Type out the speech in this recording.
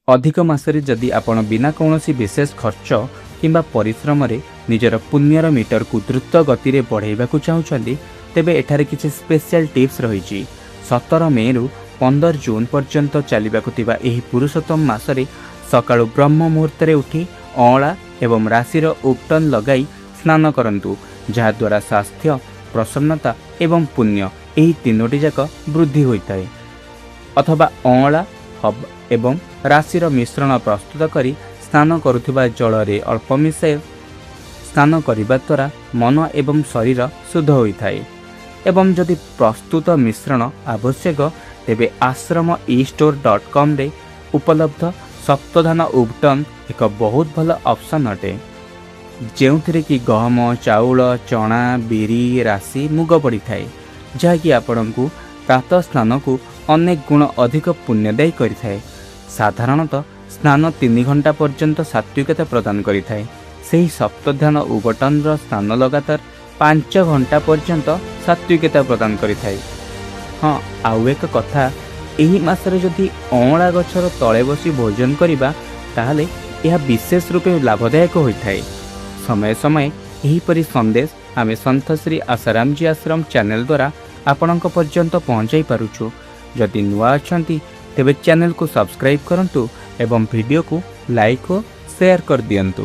ଅଧିକ ମାସରେ ଯଦି ଆପଣ ବିନା କୌଣସି ବିଶେଷ ଖର୍ଚ୍ଚ କିମ୍ବା ପରିଶ୍ରମରେ ନିଜର ପୁଣ୍ୟର ମିଟରକୁ ଦ୍ରୁତ ଗତିରେ ବଢ଼ାଇବାକୁ ଚାହୁଁଛନ୍ତି, ତେବେ ଏଠାରେ କିଛି ସ୍ପେଶିଆଲ ଟିପ୍ସ ରହିଛି। 17 ମେରୁ 15 ଜୁନ୍ ପର୍ଯ୍ୟନ୍ତ ଚାଲିବାକୁ ଥିବା ଏହି ପୁରୁଷୋତ୍ତମ ମାସରେ ସକାଳୁ ବ୍ରହ୍ମ ମୁହୂର୍ତ୍ତରେ ଉଠି ଅଁଳା ଏବଂ ରାଶିର ଉବଟନ ଲଗାଇ ସ୍ନାନ କରନ୍ତୁ, ଯାହାଦ୍ୱାରା ସ୍ୱାସ୍ଥ୍ୟ, ପ୍ରସନ୍ନତା ଏବଂ ପୁଣ୍ୟ ଏହି ତିନୋଟି ଯାକ ବୃଦ୍ଧି ହୋଇଥାଏ। ଅଥବା ଅଁଳା ହବ ଏବଂ ରାଶିର ମିଶ୍ରଣ ପ୍ରସ୍ତୁତ କରି ସ୍ନାନ କରୁଥିବା ଜଳରେ ଅଳ୍ପ ମିଶାଇ ସ୍ନାନ କରିବା ଦ୍ୱାରା ମନ ଏବଂ ଶରୀର ଶୁଦ୍ଧ ହୋଇଥାଏ। ଏବଂ ଯଦି ପ୍ରସ୍ତୁତ ମିଶ୍ରଣ ଆବଶ୍ୟକ, ତେବେ ଆଶ୍ରମ ଇ ଷ୍ଟୋର ଡଟ୍ କମ୍ରେ ଉପଲବ୍ଧ ସପ୍ତଧାନ ଉବଟନ ଏକ ବହୁତ ଭଲ ଅପସନ୍ ଅଟେ, ଯେଉଁଥିରେ କି ଗହମ, ଚାଉଳ, ଚଣା, ବିରି, ରାଶି, ମୁଗ ପଡ଼ିଥାଏ, ଯାହାକି ଆପଣଙ୍କୁ ପ୍ରାତଃ ସ୍ନାନକୁ ଅନେକ ଗୁଣ ଅଧିକ ପୁଣ୍ୟଦାୟୀ କରିଥାଏ। ସାଧାରଣତଃ ସ୍ନାନ 3 ଘଣ୍ଟା ପର୍ଯ୍ୟନ୍ତ ସାତ୍ତ୍ୱିକତା ପ୍ରଦାନ କରିଥାଏ। ସେହି ସପ୍ତଧ୍ୟାନ ଉବଟନର ସ୍ନାନ ଲଗାତାର 5 ଘଣ୍ଟା ପର୍ଯ୍ୟନ୍ତ ସାତ୍ତ୍ୱିକତା ପ୍ରଦାନ କରିଥାଏ। ହଁ, ଆଉ ଏକ କଥା, ଏହି ମାସରେ ଯଦି ଅଁଳା ଗଛର ତଳେ ବସି ଭୋଜନ କରିବା, ତାହେଲେ ଏହା ବିଶେଷ ରୂପେ ଲାଭଦାୟକ ହୋଇଥାଏ। ସମୟ ସମୟ ଏହିପରି ସନ୍ଦେଶ ଆମେ ସନ୍ଥ ଶ୍ରୀ ଆଶାରାମଜୀ ଆଶ୍ରମ ଚ୍ୟାନେଲ ଦ୍ୱାରା ଆପଣଙ୍କ ପର୍ଯ୍ୟନ୍ତ ପହଞ୍ଚାଇ ପାରୁଛୁ। ଯଦି ନୂଆ ଅଛନ୍ତି, ତେବେ ଚ୍ୟାନେଲକୁ ସବସ୍କ୍ରାଇବ୍ କରନ୍ତୁ ଏବଂ ଭିଡ଼ିଓକୁ ଲାଇକ୍ ଓ ସେୟାର କରିଦିଅନ୍ତୁ।